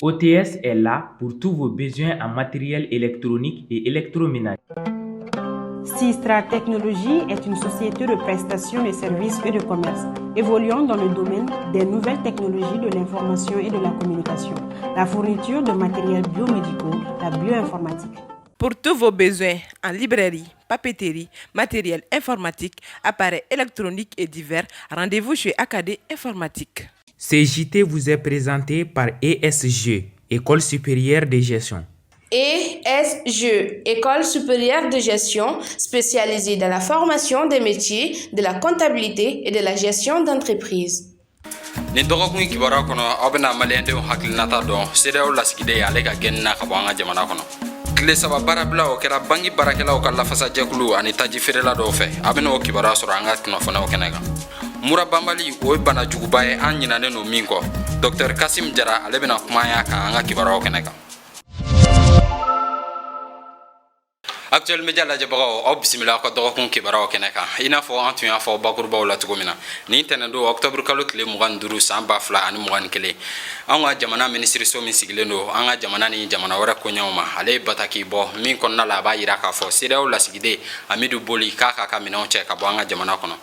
OTS est là pour tous vos besoins en matériel électronique et électroménager. Sistra Technologies est une société de prestation de services et de commerce évoluant dans le domaine des nouvelles technologies de l'information et de la communication, la fourniture de matériels biomédicaux, la bioinformatique. Pour tous vos besoins en librairie, papeterie, matériel informatique, appareils électroniques et divers, rendez-vous chez AKD Informatique. Ce JT vous est présenté par ESG, École supérieure de gestion. ESG, École supérieure de gestion spécialisée dans la formation des métiers de la comptabilité et de la gestion d'entreprise. Nin dɔgɔkun kibaruya kɔnɔ, aw bɛna maliyɛndenw hakilinata dɔn CEDEAO lasigiden ale ka gɛnni na ka bɔ an ka jamana kɔnɔ. Tile 3 baarabila, o kɛra banki baarakɛlaw ka lafasajɛkulu ani taji feerela dɔw fɛ. A bɛna o kibaruya sɔrɔ an ka kunnafoniyaw kɛnɛ kan. Mura banbali, o ye bana juguba ye an ɲinanen don min kɔ. Dr Kasim Jara, ale bɛna kuma y'a kan an ka kibaruyaw kɛnɛ kan. Actuel Media lajɛbagaw, aw bisimila aw ka dɔgɔkun kibaruyaw kɛnɛ kan. I n'a fɔ an tun y'a fɔ bakurubaw la cogo min na, nin tɛnɛn don octobre kalo tile 25 san 2021, an ka jamana minisiriso min sigilen don an ka jamana ni jamana wɛrɛ koɲɛw ma, ale ye bataki bɔ min kɔnɔna la, a b'a yira k'a fɔ CEDEAO lasigiden Amidu Boli k'a k'a ka minɛnw cɛ ka bɔ an ka jamana kɔnɔ.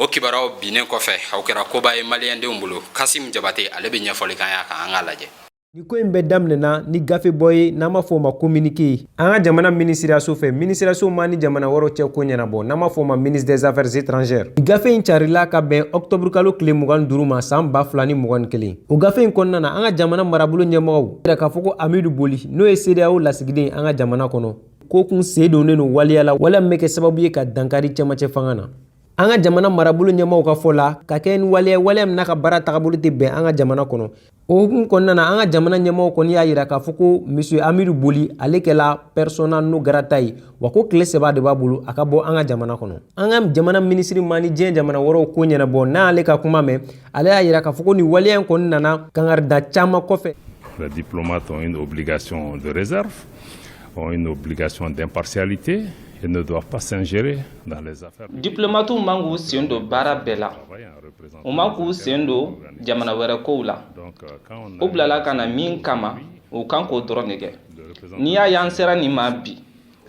O kibaruyaw binnen kɔfɛ, o kɛra koba ye maliyɛndenw bolo. Kasim Jabate, ale bɛ ɲɛfɔli kan y'a kan, an k'a lajɛ. Ni ko in bɛɛ daminɛna ni gafe bɔ ye, n'an b'a fɔ o ma communiqué ye, an ka jamana minisiriyaso fɛ, minisiriyaso ma ni jamana wɛrɛw cɛ ko ɲɛnabɔ, n'an b'a fɔ o ma ministre des Affaires étrangères. Ni gafe in carila ka bɛn octobre kalo tile 25 ma san 2021. O gafe in kɔnɔna na, an ka jamana marabolo ɲɛmɔgɔw yɛrɛ k'a fɔ ko Amidu Boli, n'o ye CEDEAO lasigiden an ka jamana kɔnɔ, ko kun sen donnen don waleya la, waleya min bɛ kɛ sababu ye ka dankari cɛmancɛ fanga na. An ka jamana marabolo ɲɛmaaw ka fɔ la, ka kɛ ni waleya, waleya min n'a ka baara tagabolo tɛ bɛn an ka jamana kɔnɔ. O hukumu kɔnɔna na, an ka jamana ɲɛmaaw kɔni y'a yira k'a fɔ ko monsieur Amidu Boli, ale kɛla persona non grata ye, wa ko tile 3 de b'a bolo a ka bɔ an ka jamana kɔnɔ. An ka jamana minisiri ma ni diɲɛ jamana wɛrɛw ko ɲɛnabɔ, n'ale ka kuma mɛn, ale y'a yira k'a fɔ ko nin waleya in kɔni nana kangarida caman kɔfɛ. Les diplomates ont une obligation de réserve, ont une obligation d'impartialité et ne doivent pas s'ingérer dans les affaires. Diplomatiw man k'u sen don baara bɛɛ la, u man k'u sen don jamana wɛrɛ kow la. U bilala ka na min kama, u kan k'o dɔrɔn de kɛ. N'i y'a y'an sera nin ma bi,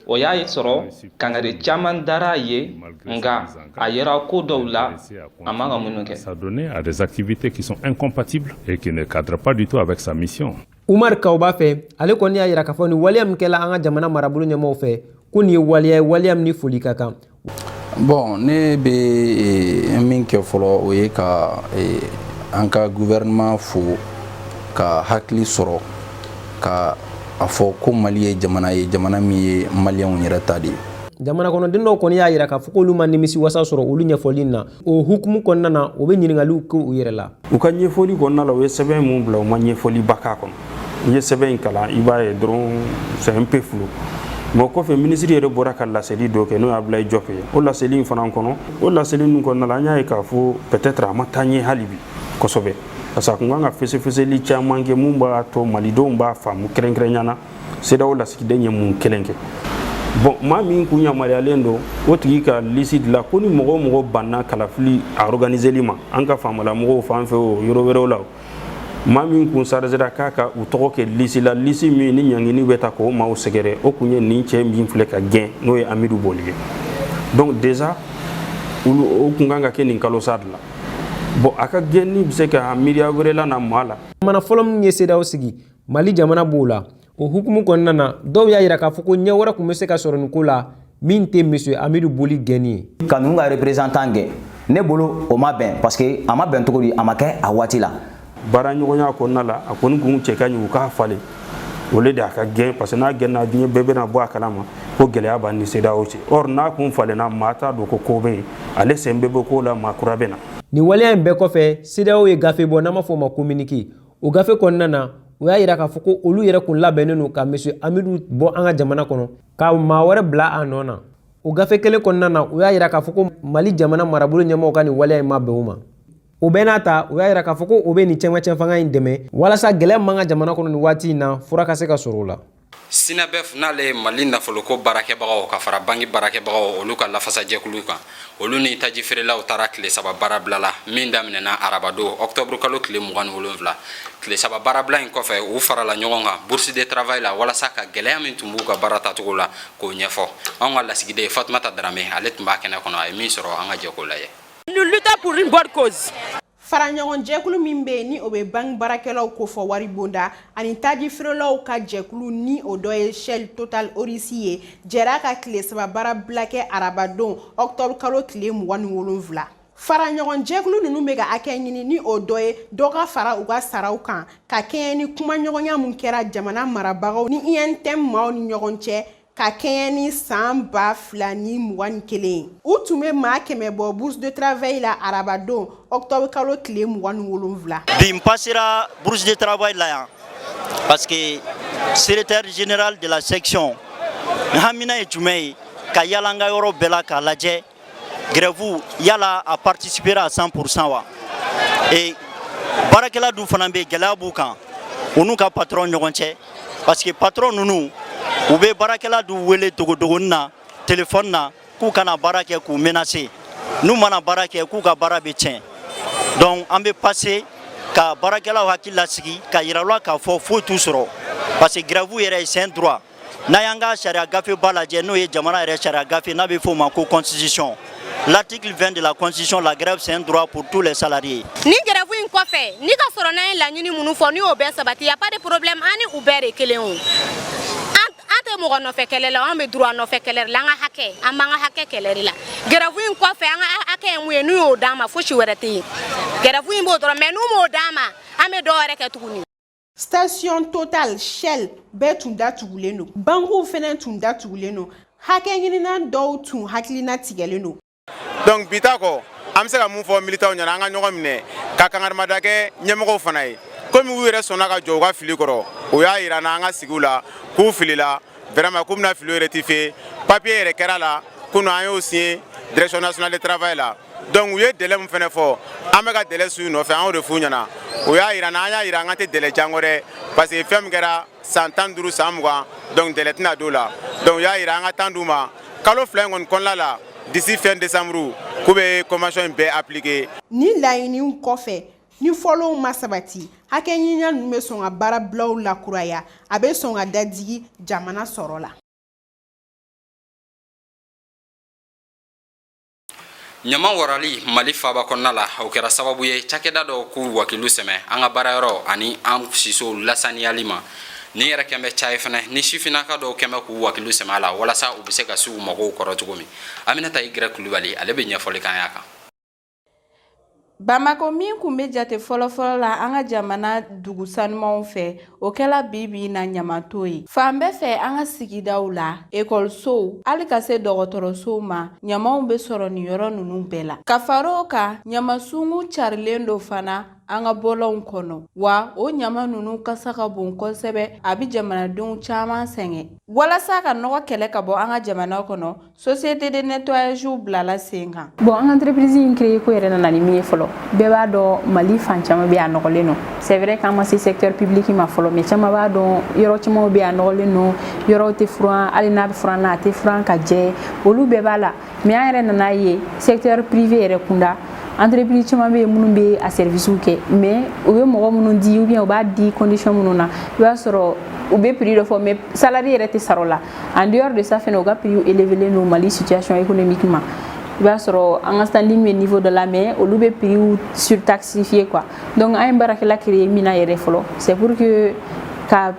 o y'a sɔrɔ kangari caman dara a ye, nka a yera ko dɔw la a man ka minnu kɛ. S'adonner à des activités qui sont incompatibles et qui ne cadrent pas du tout avec sa mission. Umar Kawba fɛ, ale kɔni y'a yira k'a fɔ nin waleya min kɛla an ka jamana marabolo ɲɛmɔgɔw fɛ, ko nin ye waleya ye, waleya min ni foli ka kan. Bon, ne bɛ min kɛ fɔlɔ, o ye ka an ka gouvernement fo ka hakili sɔrɔ ka a fɔ ko Mali ye jamana ye, jamana min ye maliyɛnw yɛrɛ ta de ye. Jamana kɔnɔden dɔw kɔni y'a yira k'a fɔ k'olu ma nimisi wasa sɔrɔ olu ɲɛfɔli na. O hukumu kɔnɔna na, o bɛ ɲininkaliw kɛ u yɛrɛ la. U ka ɲɛfɔli kɔnɔna la, u ye sɛbɛn mun bila, u ma ɲɛfɔliba k'a kɔnɔ. N'i ye sɛbɛn in kalan, i b'a ye dɔrɔn c'est un peu flou. Mais o kɔfɛ, minisiri yɛrɛ bɔra ka laseli dɔ kɛ, n'o ye Abdoulaye Diop ye. O laseli in fana kɔnɔ, o laseli ninnu kɔnɔna la, an y'a ye k'a fɔ peut-être a ma taa ɲɛ hali bi kosɛbɛ, parce que a kun kan ka fɛsɛfɛsɛli caman kɛ mun b'a to malidenw b'a faamu, kɛrɛnkɛrɛnya na CEDEAO lasigiden ye mun kelen kɛ. Bon, maa min kun yamaruyalen don o tigi ka liste dilan, ko ni mɔgɔ o mɔgɔ banna kalafili a organiseli ma, an ka faamalamɔgɔw fan fɛ o, yɔrɔ wɛrɛw la, maa min kun chargera k'a ka u tɔgɔ kɛ liste la, liste min ni ɲangini bɛ ta k'o maaw sɛgɛrɛ, o kun ye nin cɛ min filɛ ka gɛn, n'o ye Amidu Boli ye. Donc déjà, olu o kun kan ka kɛ nin kalo sa de la. Bon, a ka gɛnni bɛ se ka miiriya wɛrɛ la na maa la. Jamana fɔlɔ min ye CEDEAO sigi, Mali jamana b'o la. O hukumu kɔnɔna na, dɔw y'a yira k'a fɔ ko ɲɛ wɛrɛ tun bɛ se ka sɔrɔ nin ko la min tɛ monsieur Amidu Boli gɛnni ye. Ka ninnu ka représentant gɛn, ne bolo o ma bɛn, parce que a ma bɛn cogo di, a ma kɛ a waati la. Baara ɲɔgɔnya kɔnɔna la, a kɔni kun cɛ ka ɲi u k'a falen o le de a ka gɛn, parce que n'a gɛnna, diɲɛ bɛɛ bɛna bɔ a kalama ko gɛlɛya b'an ni CEDEAO cɛ. Or n'a kun falenna, maa t'a dɔn ko ko bɛ yen, ale sen bɛ bɔ ko la, maa kura bɛ na. Nin waleya in bɛɛ kɔfɛ, CEDEAO ye gafe bɔ, n'an b'a fɔ o ma communiqué. O gafe kɔnɔna na, o y'a yira k'a fɔ ko olu yɛrɛ kun labɛnnen don ka monsieur Amidu bɔ an ka jamana kɔnɔ ka maa wɛrɛ bila a nɔ na. O gafe kelen kɔnɔna na, o y'a yira k'a fɔ ko Mali jamana marabolo ɲɛmɔgɔw ka nin waleya in ma bɛn o ma. O bɛɛ n'a ta, o y'a yira k'a fɔ ko o bɛ nin cɛmancɛ fanga in dɛmɛ walasa gɛlɛya min b'an ka jamana kɔnɔ nin waati in na, fura ka se ka sɔrɔ o la. SYNABEF, n'ale ye Mali nafoloko baarakɛbagaw ka fara banki baarakɛbagaw, olu ka lafasajɛkulu kan, olu ni taji feerelaw taara tile 3 baarabila la min daminɛna arabadon octobre kalo tile 27. Tile 3 baarabila in kɔfɛ, u farala ɲɔgɔn kan bourse de travail la walasa ka gɛlɛya min tun b'u ka baara tacogo la, k'o ɲɛfɔ. Anw ka lasigiden Fatumata Darame, ale tun b'a kɛnɛ kɔnɔ. A ye min sɔrɔ, an ka jɛ k'o lajɛ. Nous luttons pour une bonne cause. Faraɲɔgɔn jɛkulu min bɛ yen, ni o bɛ banque baarakɛlaw kofɔ wari bonda ani taji feerelaw ka jɛkulu, ni o dɔ ye Shell, Total, Oryx ye, jɛra ka tile 3 baarabila kɛ arabadon octobre kalo tile 27. Faraɲɔgɔn jɛkulu ninnu bɛ ka hakɛ ɲini, ni o dɔ ye dɔ ka fara u ka saraw kan, ka kɛɲɛ ni kumaɲɔgɔnya mun kɛra jamana marabagaw ni UNTM maaw ni ɲɔgɔn cɛ ka kɛɲɛ ni san 2021. U tun bɛ maa 100 bɔ bourse de travail la arabadon octobre kalo tile 27. Bi n passera bourse de travail la yan parce que secrétaire général de la section, n hamina ye jumɛn ye? Ka yala n ka yɔrɔ bɛɛ la k'a lajɛ grève yala a participera à 100% wa. Et baarakɛla dun fana bɛ yen, gɛlɛya b'u kan u n'u ka patron ɲɔgɔn cɛ, parce que patron ninnu, u bɛ baarakɛla dun wele dogodogoni na, téléphone na, k'u kana baara kɛ, k'u menacer, n'u mana baara kɛ, k'u ka baara bɛ tiɲɛ. Donc an bɛ passer ka baarakɛlaw hakili lasigi, ka yira u la k'a fɔ foyi t'u sɔrɔ, parce que grève yɛrɛ, c'est un droit. N'a y'an ka sariya gafeba lajɛ, n'o ye jamana yɛrɛ sariya gafe, n'a bɛ f'o ma ko constitution, l'article 20 de la constitution, la grève, c'est un droit pour tous les salariés. Ni grève in kɔfɛ, ni ka sɔrɔ n'an ye laɲini minnu fɔ, ni y'o bɛɛ sabati, y a pas de problème. An ni u bɛɛ de kelen o. An tɛ mɔgɔ nɔfɛ kɛlɛ la, an bɛ droit nɔfɛ kɛlɛ la. An ka hakɛ, an b'an ka hakɛ kɛlɛ de la. Grève in kɔfɛ, an ka hakɛ ye mun ye, n'u y'o d'an ma, fosi wɛrɛ tɛ yen. Grève in b'o dɔrɔn, mais n'u m'o d'an ma, an bɛ dɔ wɛrɛ kɛ tuguni. Station Total, Shell bɛɛ tun datugulen don. Bankuw fɛnɛ tun datugulen don. Hakɛ ɲinina dɔw tun hakilina tigɛlen don. Donc bi ta kɔ, an bɛ se ka mun fɔ militaw ɲɛna? An ka ɲɔgɔn minɛ ka kangarimada kɛ ɲɛmɔgɔw fana ye, komi u yɛrɛ sɔnna ka jɔ u ka fili kɔrɔ. O y'a yira na an ka sigiw la k'u filila vraiment, k'u bɛna filiw rectifier. Papier yɛrɛ kɛra la kunun, an y'o signé direction nationale de travail la. Donc u ye délai min fana fɔ, an bɛ ka délai su nɔfɛ, an y'o de f'u ɲɛna. O y'a yira na, an y'a yira an tɛ délai jan kɔ dɛ, parce que fɛn min kɛra san 15, san 20, donc délai tɛna d'o la. Donc u y'a yira an ka temps d'u ma kalo 2 in kɔni kɔnɔna la, d'ici fin décembre, k'u bɛ convention in bɛɛ appliquer. Ni laɲiniw kɔfɛ, ni fɔlenw ma sabati, hakɛ ɲiniya ninnu bɛ sɔn ka baarabilaw lakuraya, a bɛ sɔn ka dadigi jamana sɔrɔ la. Ɲama warali Mali faaba kɔnɔna la, o kɛra sababu ye cakɛda dɔw k'u wakilu sɛmɛ an ka baarayɔrɔ ani an sisow lasaniyali ma. Nin yɛrɛ kɛn bɛ ca ye fɛnɛ ni sifinnaka dɔw kɛn bɛ k'u wakilu sɛmɛ a la walasa u bɛ se ka se u magow kɔrɔ cogo min. Aminata Igrɛ Kulubali, ale bɛ ɲɛfɔli kan y'a kan. Bamako min kun bɛ jate fɔlɔfɔlɔ la an ka jamana dugu sanumanw fɛ, o kɛla bi bi na ɲamato ye fan bɛɛ fɛ an ka sigidaw la, ekɔlisow, hali ka se dɔgɔtɔrɔsow ma. Ɲamaw bɛ sɔrɔ nin yɔrɔ ninnu bɛɛ la. Ka fara o kan, ɲamasungun carilen don fana an ka bɔlɔnw kɔnɔ, wa o ɲama ninnu kasa ka bon kosɛbɛ, a bɛ jamanadenw caman sɛgɛn. Walasa ka nɔgɔ kɛlɛ ka bɔ an ka jamana kɔnɔ, société de nettoyage bilala sen kan. Bon, an ka entreprise in créé ko yɛrɛ nana ni min ye fɔlɔ, bɛɛ b'a dɔn Mali fan caman bɛ a nɔgɔlen don. C'est vrai k'an ma se secteur public ma fɔlɔ, mais caman b'a dɔn yɔrɔ camanw bɛ a nɔgɔlen don, yɔrɔw tɛ furan, hali n'a bɛ furan na, a tɛ furan ka jɛ, olu bɛɛ b'a la. Mais an yɛrɛ nana ye secteur privé yɛrɛ kunda, entreprise caman bɛ yen minnu bɛ a service kɛ, mais u bɛ mɔgɔ minnu di ou bien u b'a di condition minnu na, i b'a sɔrɔ u bɛ prix dɔ fɔ, mais salarié yɛrɛ tɛ sara o la. En dehors de ça fɛnɛ, u ka prix élevé don Mali situation économique ma. I b'a sɔrɔ an ka standing bɛ niveau dɔ la, mais olu bɛ prix surtaxifier quoi. Donc an ye baarakɛla créer min na yɛrɛ fɔlɔ, c'est pour que ka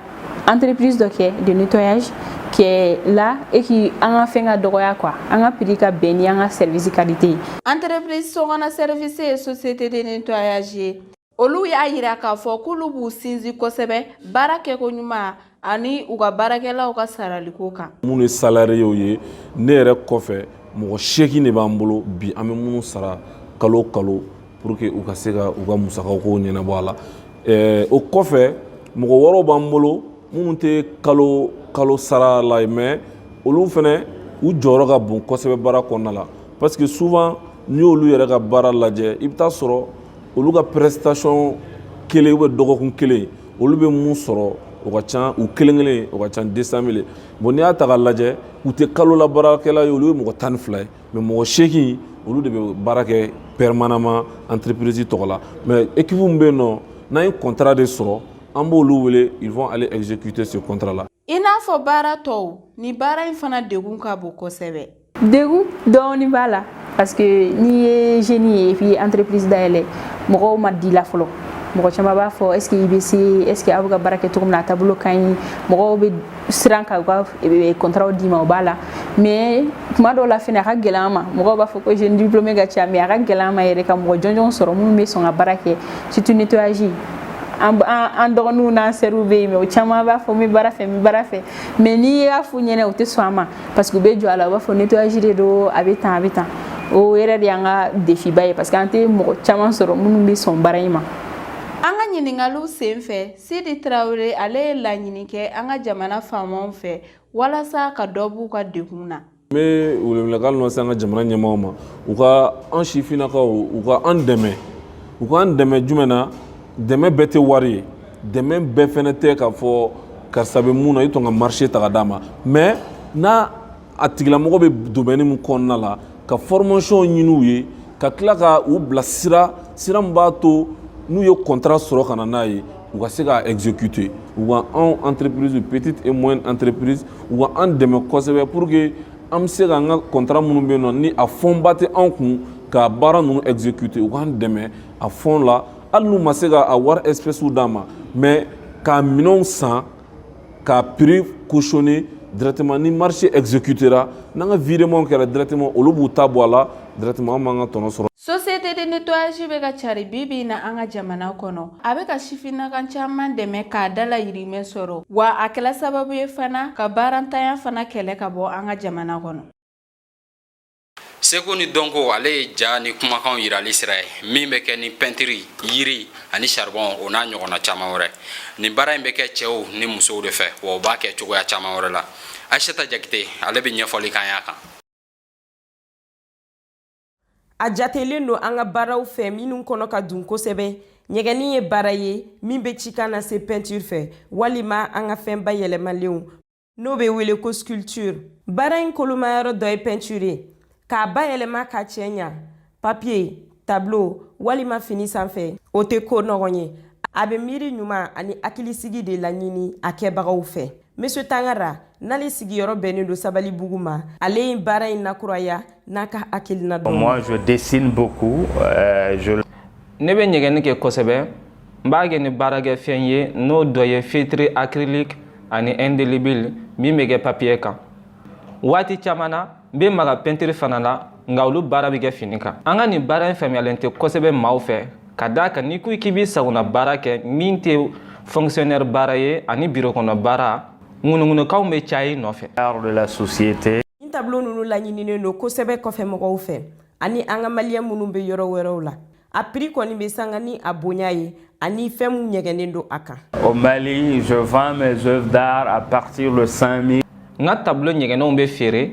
entreprise dɔ kɛ de nettoyage qui est là et qui an ka fɛn ka dɔgɔya quoi, an ka prix ka bɛn ni an ka service qualité ye. Entreprise Sokɔnɔ Service ye société de nettoyage ye. Olu y'a yira k'a fɔ k'olu b'u sinsin kosɛbɛ baara kɛko ɲuman ani u ka baarakɛlaw ka saraliko kan. Minnu ye salariés ye, ne yɛrɛ kɔfɛ, mɔgɔ 8 de b'an bolo bi, an bɛ minnu sara kalo kalo pour que u ka se ka u ka musakaw ko ɲɛnabɔ a la. O kɔfɛ, mɔgɔ wɔɔrɔ b'an bolo minnu tɛ kalo kalo sara la ye, mais olu fɛnɛ u jɔyɔrɔ ka bon kosɛbɛ baara kɔnɔna la, parce que souvent n'i y'olu yɛrɛ ka baara lajɛ, i bɛ taa sɔrɔ olu ka prestation kelen ou bien dɔgɔkun kelen, olu bɛ mun sɔrɔ. o ka ca u kelen kelen, o ka ca 200 000 ye. Bon, n'i y'a ta k'a lajɛ, u tɛ kalo la baarakɛla ye, olu ye mɔgɔ 12 ye. Mais mɔgɔ 8, olu de bɛ baara kɛ permanemment entreprise tɔgɔ la. Mais équipe min bɛ yen nɔ, n'an ye contrat de sɔrɔ, an b'olu wele, ils vont aller exécuter ce contrat là. I n'a fɔ baara tɔw, ni baara in fana degun ka bon kosɛbɛ. Degun dɔɔni b'a la, parce que n'i ye jeune ye, f'i ye entreprise dayɛlɛ, mɔgɔw ma di la fɔlɔ. Mɔgɔ caman b'a fɔ: est ce que i bɛ se? Est ce que aw bɛ ka baara kɛ cogo min na, a taabolo ka ɲi? Mɔgɔw bɛ siran ka u ka contrat d'i ma, o b'a la. Mais tuma dɔw la fɛnɛ, a ka gɛlɛn an ma. Mɔgɔw b'a fɔ ko jeune diplômé ka ca, mais a ka gɛlɛn an ma yɛrɛ ka mɔgɔ jɔnjɔn sɔrɔ minnu bɛ sɔn ka baara kɛ, surtout nettoyage. An dɔgɔninw n'an sɛriw bɛ yen, mais o caman b'a fɔ n bɛ baara fɛ, n bɛ baara fɛ, mais n'i y'a f'u ɲɛna, u tɛ sɔn a ma, parce que u bɛ jɔ a la, u b'a fɔ nettoyage de don, a bɛ tan, a bɛ tan. O yɛrɛ de y'an ka défi ba ye, parce que an tɛ mɔgɔ caman sɔrɔ minnu bɛ sɔn baara in ma. An ka ɲininkaliw sen fɛ, Sidi Tarawele, ale ye laɲini kɛ an ka jamana faamaw fɛ walasa ka dɔ b'u ka degun na. N bɛ welewelekan lase an ka jamana ɲɛmaaw ma, u ka an sifinnakaw, u ka an dɛmɛ. U k'an dɛmɛ jumɛn na? Dɛmɛ bɛɛ tɛ wari ye, dɛmɛ bɛɛ fɛnɛ tɛ k'a fɔ karisa bɛ mun na, i tɔn ka marché ta ka d'a ma. Mais n'a a tigilamɔgɔ bɛ domaine min kɔnɔna la, ka formation ɲini u ye, ka tila ka u bila sira, sira min b'a to n'u ye contrat sɔrɔ ka na n'a ye, u ka se k'a exécuter. U ka anw entreprise, petite et moyenne entreprise, u ka an dɛmɛ kosɛbɛ pour que an bɛ se k'an ka contrat minnu bɛ yen nɔ, ni a fonds ba tɛ anw kun ka baara ninnu exécuter, u k'an dɛmɛ a fonds la. Hali n'u ma se ka a wari espèces d'an ma, mais k'a minɛnw san k'a prix cautionner directement, ni marché exécutera, n'an ka virement kɛra directement, olu b'u ta bɔ a la directement, an b'an ka tɔnɔ sɔrɔ. Société de nettoyage bɛ ka cari bi bi in na an ka jamana kɔnɔ. A bɛ ka sifinnakan caman dɛmɛ k'a dalayirimɛ sɔrɔ, wa a kɛla sababu ye fana ka baarantanya fana kɛlɛ ka bɔ an ka jamana kɔnɔ. Seko ni dɔnko, ale ye ja ni kumakanw yirali sira ye min bɛ kɛ ni pɛntiri, yiri ani charbon, o n'a ɲɔgɔnna caman wɛrɛ. Nin baara in bɛ kɛ cɛw ni musow de fɛ, wa u b'a kɛ cogoya caman wɛrɛ la. Aisata Jakite, ale bɛ ɲɛfɔli k'an y'a kan. A jatelen don an ka baaraw fɛ minnu kɔnɔ ka dun kosɛbɛ, ɲɛgɛnni ye baara ye min bɛ cikan lase peinture fɛ walima an ka fɛn bayɛlɛmalenw, n'o bɛ wele ko sculpture. Baara in kolomayɔrɔ dɔ ye peinture ye, k'a bayɛlɛma ka cɛ ɲa papier, tableau walima fini sanfɛ. O tɛ ko nɔgɔn ye, a bɛ miiri ɲuman ani hakilisigi de laɲini a kɛbagaw fɛ. Monsieur Tangara, n'ale sigiyɔrɔ bɛnnen don Sabalibugu ma, ale ye baara in nakuraya n'a ka hakilina dɔ. Moi, je dessine beaucoup. Je Ne bɛ ɲɛgɛnni kɛ kosɛbɛ. N b'a kɛ ni baarakɛfɛn ye, n'o dɔ ye feutre acrylique ani indélébile min bɛ kɛ papier kan. Waati caman na, n bɛ maga peinture fana la, nka olu baara bɛ kɛ fini kan. An ka nin baara in faamuyalen tɛ kosɛbɛ maaw fɛ, ka d'a kan n'i ko k'i b'i sagona baara kɛ min tɛ fonctionnaire baara ye ani bureau kɔnɔ baara, ŋunuŋunukanw bɛ caya i nɔfɛ. De la société. Nin tableau ninnu laɲininen don kosɛbɛ kɔfɛ mɔgɔw fɛ ani an ka maliyɛn minnu bɛ yɔrɔ wɛrɛw la. A prix kɔni bɛ sanga ni a bonya ye ani fɛn mun ɲɛgɛnnen don a kan. Au Mali, je vends mes œuvres d'art à partir de 5000. N ka tableau ɲɛgɛnnenw bɛ feere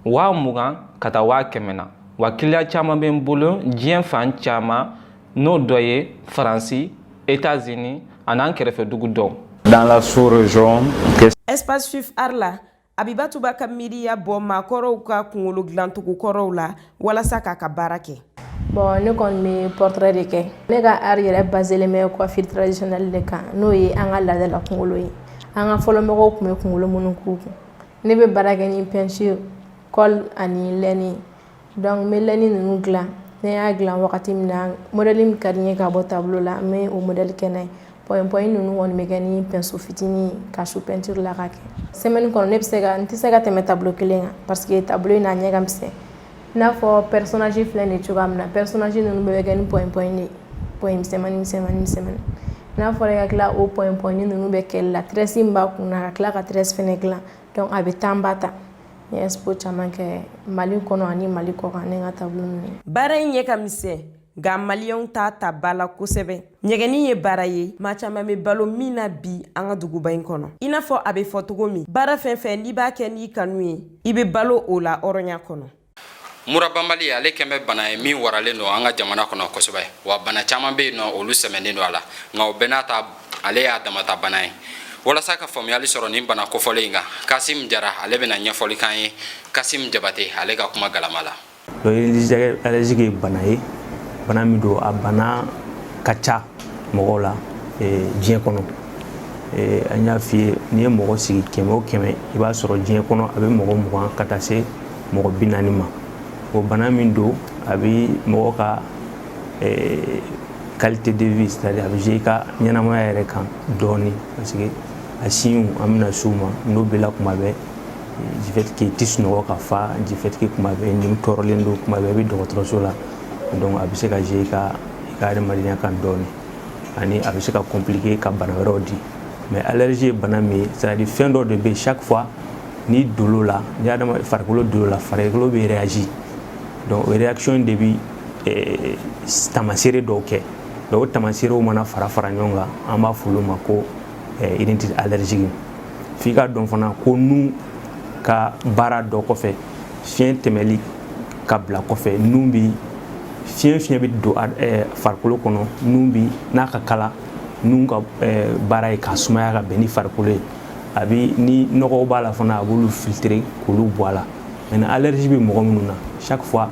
20 000 ka taa 100 000 na, wa client caman bɛ n bolo diɲɛ fan caman, n'o dɔ ye Faransi, États-Unis ani an kɛrɛfɛ dugu dɔw. Dans la sous-région. Espace Suif Art la, Abibatu b'a ka miiriya bɔ maakɔrɔw ka kunkolo dilancogo kɔrɔw la walasa k'a ka baara kɛ. Bon, ne kɔni bɛ portrait de kɛ. Ne ka art yɛrɛ baselen bɛ coiffure traditionnelle de kan, n'o ye an ka laadala kunkolo ye. An ka fɔlɔmɔgɔw tun bɛ kunkolo minnu k'u kun. Ne bɛ baara kɛ ni peinture, colle ani laine. Donc n bɛ laine ninnu dilan. Ne y'a dilan wagati min na, modèle min ka di n ye ka bɔ tableau la, n bɛ o modèle kɛ n'a ye. Point point ninnu kɔni bɛ kɛ ni pinceau fitinin ka su peinture la ka kɛ. Semaine kɔnɔ, ne bɛ se ka, n tɛ se ka tɛmɛ tableau kelen kan, parce que tableau in a ɲɛ ka misɛn. I n'a fɔ personnage filɛ nin ye cogoya min na, personnage ninnu bɛɛ bɛ kɛ ni point point de ye, point misɛnmanin misɛnmanin misɛnmanin. N'a fɔra i ka tila o point point ninnu bɛɛ kɛli la, tresse min b'a kun na, ka tila ka tresse fɛnɛ dilan, donc a bɛ temps ba ta. N ye expo caman kɛ Mali kɔnɔ ani Mali kɔkan ne ka tableau ninnu ye. Baara in ɲɛ ka misɛn, nka maliyɛnw t'a ta ba la kosɛbɛ. Ɲɛgɛnni ye baara ye maa caman bɛ balo min na bi an ka duguba in kɔnɔ. I n'a fɔ a bɛ fɔ cogo min, baara fɛn fɛn n'i b'a kɛ n'i kanu ye, i bɛ balo o la hɔrɔnya kɔnɔ. Murabanbali, ale kɛn bɛ bana ye min waralen don an ka jamana kɔnɔ kosɛbɛ, wa bana caman bɛ yen nɔ, olu sɛmɛnen don a la, nka o bɛɛ n'a ta, ale y'a damata bana ye. Walasa ka faamuyali sɔrɔ nin bana kofɔlen in kan, Kasim Jara ale bɛna ɲɛfɔli k'an ye. Kasim Jabate ale ka kuma galama la. Donc rhinite allergique ye bana ye, bana min don, a bana ka ca mɔgɔw la diɲɛ kɔnɔ. An y'a f'i ye, n'i ye mɔgɔ sigi 100 o 100, i b'a sɔrɔ diɲɛ kɔnɔ a bɛ mɔgɔ 20 ka taa se mɔgɔ 40 ma. O bana min don, a bɛ mɔgɔ ka qualité de vie, c'est à dire a bɛ jouer i ka ɲɛnamaya yɛrɛ kan dɔɔni, parce que a signes, an bɛna s'u ma. N'o b'i la kuma bɛɛ, du fait que i tɛ sunɔgɔ ka fa, du fait que kuma bɛɛ nin tɔɔrɔlen don, kuma bɛɛ i bɛ dɔgɔtɔrɔso la, donc a bɛ se ka jouer i ka adamadenya kan dɔɔni, ani a bɛ se ka compliquer ka bana wɛrɛw di. Mais allergie ye bana min ye, c'est à dire fɛn dɔ de bɛ yen, chaque fois n'i donn'o la, ni adama farikolo donn'o la, farikolo bɛ réagir. Donc o réaction de bɛ tamaseere dɔw kɛ. Donc o tamaseerew mana fara fara ɲɔgɔn kan, an b'a fɔ olu ma ko rhinite allergique. F'i ka dɔn fana ko nun ka baara dɔ kɔfɛ, fiɲɛ tɛmɛli ka bila kɔfɛ, nun bi fiɲɛ bɛ don farikolo kɔnɔ. Nun bi n'a ka kala, nun ka baara ye k'a sumaya ka bɛn ni farikolo ye. A bi ni nɔgɔw b'a la fana, a b'olu filtrer k'olu bɔ a la. Maintenant, allergie bɛ mɔgɔ minnu na, chaque fois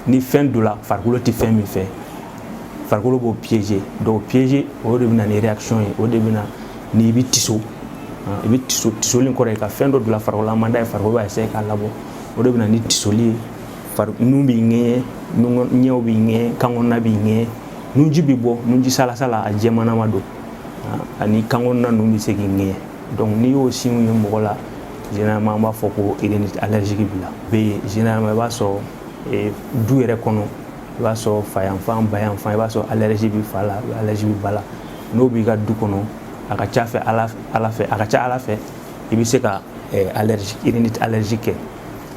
ni fɛn donna farikolo tɛ fɛn min fɛ, farikolo b'o piéger. Donc piéger, o de bɛ na ni réaction ye, o de bɛ na ni i bɛ tiso, i bɛ tiso. Tisoli in kɔrɔ ye ka fɛn dɔ bila farikolo la, a man d'a ye, farikolo b'a essayer k'a labɔ. O de bɛ na ni tisoli ye. Nun b'i ŋɛɲɛ, ɲɛw b'i ŋɛɲɛ, kan kɔnɔna b'i ŋɛɲɛ, nunji bɛ bɔ, nunji salasala, a jɛmanama don, ani kan kɔnɔna ninnu bɛ se k'i ŋɛɲɛ. Donc n'i y'o signes ye mɔgɔ la, généralement an b'a fɔ ko rhinite allergique b'i la. Bɛ yen, généralement i b'a sɔrɔ du yɛrɛ kɔnɔ, i b'a sɔrɔ fa yanfan, ba yanfan, i b'a sɔrɔ allergie bɛ fa la, allergie bɛ ba la. N'o b'i ka du kɔnɔ, a ka ca fɛ ala fɛ, a ka ca ala fɛ i bɛ se ka allergie, rhinite allergique kɛ.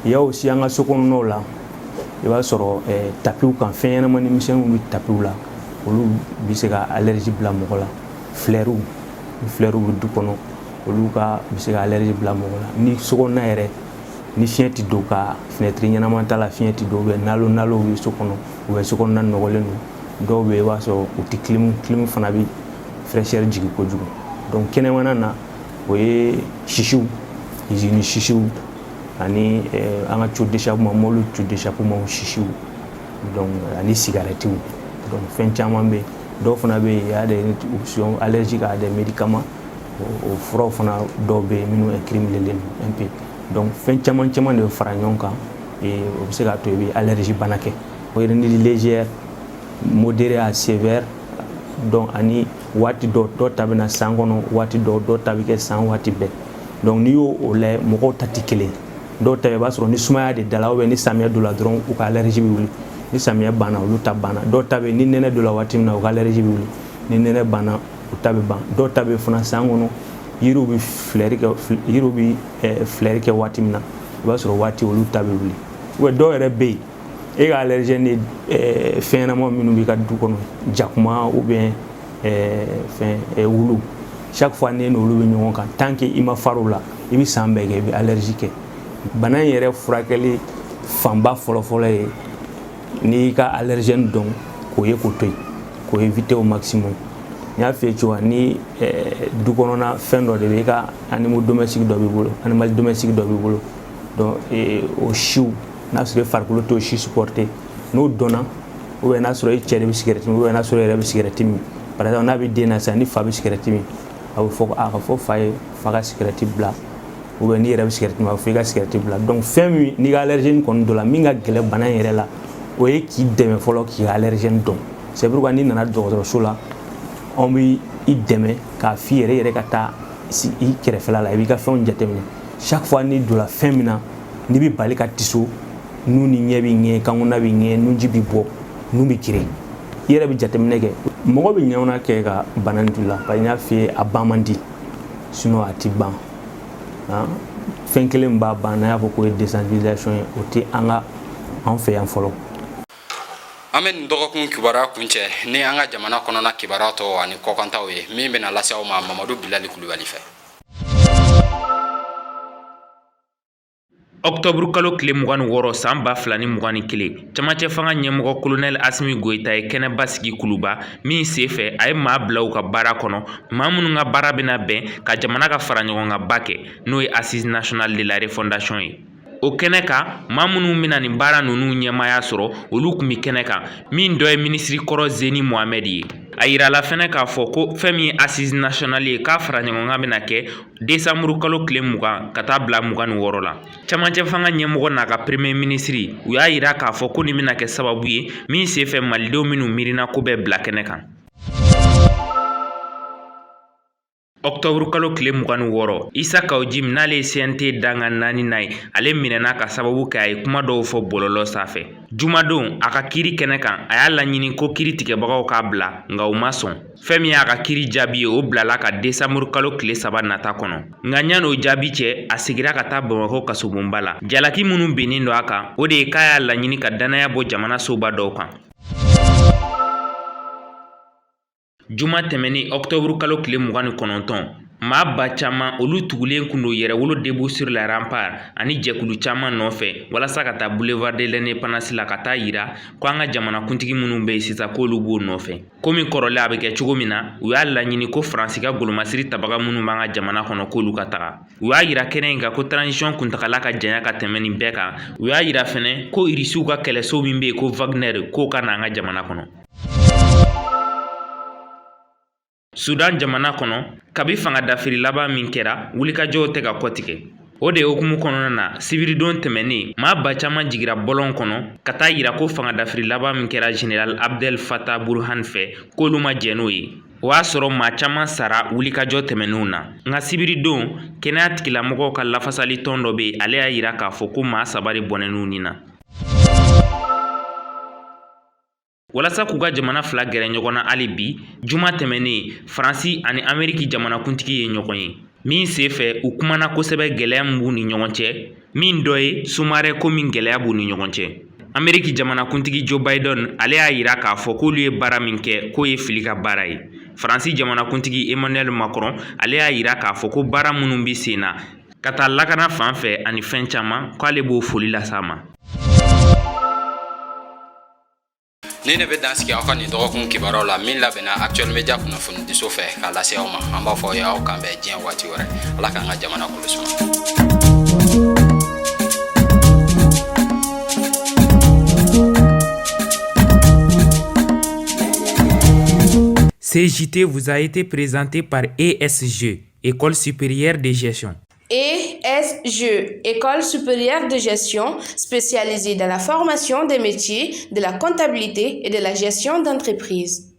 Il y a aussi an ka so kɔnɔnaw la, i b'a sɔrɔ tapiw kan, fɛn ɲɛnamani misɛnninw bɛ tapiw la, olu bɛ se ka allergie bila mɔgɔ la. Fleurs, ni fleurs bɛ du kɔnɔ, olu ka bɛ se ka allergie bila mɔgɔ la. Ni so kɔnɔna yɛrɛ, ni fiɲɛ tɛ don, ka fenêtre ɲɛnama t'a la, fiɲɛ tɛ don, ou bien nalo nalo bɛ so kɔnɔ, ou bien so kɔnɔna nɔgɔlen don. Dɔw bɛ yen, i b'a sɔrɔ u tɛ clim, clim fana bɛ fraîcheur jigin kojugu. Donc kɛnɛmana na, o ye sisiw, usine sisiw, ani an ka tuyau d'échappement, mobili tuyau d'échappement sisiw, donc ani cigarettew. Donc fɛn caman bɛ yen. Dɔw fana bɛ yen, il y a des sont allergiques à des médicaments. O furaw fana dɔw bɛ yen minnu incriminélen don un peu. Donc fɛn caman caman de bɛ fara ɲɔgɔn kan, o bɛ se k'a to i bɛ allergie bana kɛ. O rhinite légère, modérée à sévère. Donc ani waati dɔ, dɔw ta bɛ na san kɔnɔ waati dɔw, dɔw ta bɛ kɛ san waati bɛɛ. Donc n'i y'o o lajɛ, mɔgɔw ta tɛ kelen. Dɔw ta, i b'a sɔrɔ ni sumaya de dala, ou bien ni samiyɛ donna dɔrɔn, u ka allergie bɛ wuli. Ni samiyɛ banna, olu ta banna. Dɔw ta bɛ, ni nɛnɛ donna waati min na, u ka allergie bɛ wuli. Ni nɛnɛ banna, u ta bɛ ban. Dɔw ta bɛ fana san kɔnɔ, yiriw bɛ fleur kɛ, yiriw bɛ fleur kɛ waati min na, i b'a sɔrɔ waati olu ta bɛ wuli. Ou bien dɔw yɛrɛ bɛ yen, e ka allergène ye fɛn ɲɛnama minnu b'i ka du kɔnɔ, jakuma ou bien fɛn wulu, chaque fois n'e n'olu bɛ ɲɔgɔn kan, tant que i ma far'o la, i bɛ san bɛɛ kɛ, i bɛ allergie kɛ. Bana in yɛrɛ furakɛli fanba fɔlɔfɔlɔ ye n'i y'i ka allergène dɔn, k'o ye k'o to yen, k'o éviter au maximum. N y'a f'i ye cogoya ni du kɔnɔna fɛn dɔ de bɛ, i ka animaux domestique dɔ b'i bolo, animal domestique dɔ b'i bolo, donc o siw, n'a sɔrɔ i farikolo t'o si supporter, n'o dɔnna, ou bien n'a sɔrɔ i cɛ de bɛ sigɛrɛti min, ou bien n'a sɔrɔ i yɛrɛ bɛ sigɛrɛti min, par exemple n'a bɛ den na sisan, ni fa bɛ sigɛrɛti min, a bɛ fɔ a ka fɔ fa ye, fa ka sigɛrɛti bila, ou bien n'i yɛrɛ bɛ sigɛrɛti min, a bɛ fɔ i ka sigɛrɛti bila. Donc fɛn min n'i ka allergène kɔni dɔ la, min ka gɛlɛn bana in yɛrɛ la, o ye k'i dɛmɛ fɔlɔ k'i ka allergène dɔn. C'est pourquoi n'i nana dɔgɔtɔrɔso la, anw bɛ i dɛmɛ k'a f'i yɛrɛ ka taa i kɛrɛfɛla la, i b'i ka fɛnw jateminɛ. Chaque fois n'i donna fɛn min na, n'i bɛ bali ka tiso, nun ni ɲɛ bɛ ŋɛɲɛ, kankɔnɔna bɛ ŋɛɲɛ, nunji bɛ bɔ, nun bɛ kirin, i yɛrɛ bɛ jateminɛ kɛ. Mɔgɔ bɛ ɲɛwna kɛ ka bana in to i la, parce que n y'a f'i ye, a ban man di, sinon a ti ban. Fɛn kelen min b'a ban, n'an y'a fɔ k'o ye désensibilisation ye, o tɛ an ka an fɛ yan fɔlɔ. An bɛ nin dɔgɔkun kibaruya kuncɛ ni an ka jamana kɔnɔna kibaruya tɔw ani kɔkantaw ye, min bɛna lase aw ma Mamadu Bilali Kulubali fɛ. Ɔkutɔburu kalo tile 26 san 2021, camancɛ fanga ɲɛmɔgɔ kolonɛli Asimi Goyita ye kɛnɛba sigi Kuluba min senfɛ a ye maa bila u ka baara kɔnɔ, maa minnu ka baara bɛna bɛn ka jamana ka fara ɲɔgɔnkanba kɛ, n'o ye Assise nationale de la refondation ye. O kɛnɛ kan, maa minnu bɛna nin baara ninnu ɲɛmaaya sɔrɔ, olu tun bɛ kɛnɛ kan, min dɔ ye minisiri kɔrɔ Zeni Mohamɛdi ye. A yirala fɛnɛ k'a fɔ ko fɛn min ye Assise nationale ye, k'a fara ɲɔgɔnkan bɛna kɛ desanburu kalo tile 20 ka taa bila 26 la. Camancɛ fanga ɲɛmɔgɔ n'a ka premier minisiri, u y'a yira k'a fɔ ko nin bɛna kɛ sababu ye min senfɛ malidenw minnu miirina ko bɛɛ bila kɛnɛ kan. Ɔkutɔburu kalo tile 26, Isa Kawu Jim, n'ale ye CNT dankan naaninan ye, ale minɛna ka sababu kɛ a ye kuma dɔw fɔ bɔlɔlɔ sanfɛ. Jumadon, a ka kiri kɛnɛ kan, a y'a laɲini ko kiri tigɛbagaw k'a bila, nka u ma sɔn. Fɛn min y'a ka kiri jaabi ye, o bilala ka desanburu kalo tile 3 nata kɔnɔ. Nka ɲan'o jaabi cɛ, a segira ka taa Bamakɔ kasobonba la. Jalaki minnu binnen don a kan, o de ye k'a y'a laɲini ka dannaya bɔ jamana soba dɔw kan. Juma tɛmɛnen ɔkutɔburu kalo tile 29, maa ba caman olu tugulen kun don Yɛrɛwolo Debout sur les remparts ani jɛkulu caman nɔfɛ walasa ka taa boulevard de l'indépendance la ka taa yira ko an ka jamanakuntigi minnu bɛ yen sisan k'olu b'o nɔfɛ. Komi kɔrɔlen a bɛ kɛ cogo min na, u y'a laɲini ko Faransi ka golomasiri tabaga minnu b'an ka jamana kɔnɔ k'olu ka taga. U y'a yira kɛnɛ in kan ko transition kuntagala ka janya ka tɛmɛ nin bɛɛ kan. U y'a yira fɛnɛ ko Irisiw ka kɛlɛso min bɛ yen ko Wagner k'o ka na an ka jamana kɔnɔ. Sudan jamana kɔnɔ, kabi fanga dafiri laban min kɛra, wulikajɔw tɛ ka kɔtigɛ. O de hukumu kɔnɔna na, sibiridon tɛmɛnen, maa ba caman jigira bɔlɔn kɔnɔ ka taa yira ko fanga dafiri laban min kɛra général Abdel Fattah Burhan fɛ, k'olu ma jɛn n'o ye. O y'a sɔrɔ maa caman sara wulikajɔ tɛmɛnenw na. Nka sibiridon, kɛnɛya tigilamɔgɔw ka lafasali tɔn dɔ bɛ yen, ale y'a yira k'a fɔ ko maa 3 de bɔnɛn'u ni na. Walasa k'u ka jamana fila gɛrɛ ɲɔgɔn na hali bi, juma tɛmɛnen, Faransi ani Ameriki jamanakuntigi ye ɲɔgɔn ye min senfɛ u kumana kosɛbɛ gɛlɛya min b'u ni ɲɔgɔn cɛ, min dɔ ye sous-marin ko min gɛlɛya b'u ni ɲɔgɔn cɛ. Ameriki jamanakuntigi Joe Biden, ale y'a yira k'a fɔ k'olu ye baara min kɛ k'o ye fili ka baara ye. Faransi jamanakuntigi Emmanuel Macron, ale y'a yira k'a fɔ ko baara minnu bɛ sen na ka taa lakana fan fɛ ani fɛn caman, k'ale b'o foli las'a ma. Nin de bɛ dan sigi aw ka nin dɔgɔkun kibaruyaw la min labɛnna Actuel Media kunnafonidiso fɛ k'a lase aw ma. An b'a fɔ aw ye aw k'an bɛn diɲɛ waati wɛrɛ. Ala k'an ka jamana kolo suma. Ce JT vous a été présenté par ESG, École supérieure de gestion. ESG, École supérieure de gestion spécialisée dans la formation des métiers de la comptabilité et de la gestion d'entreprise.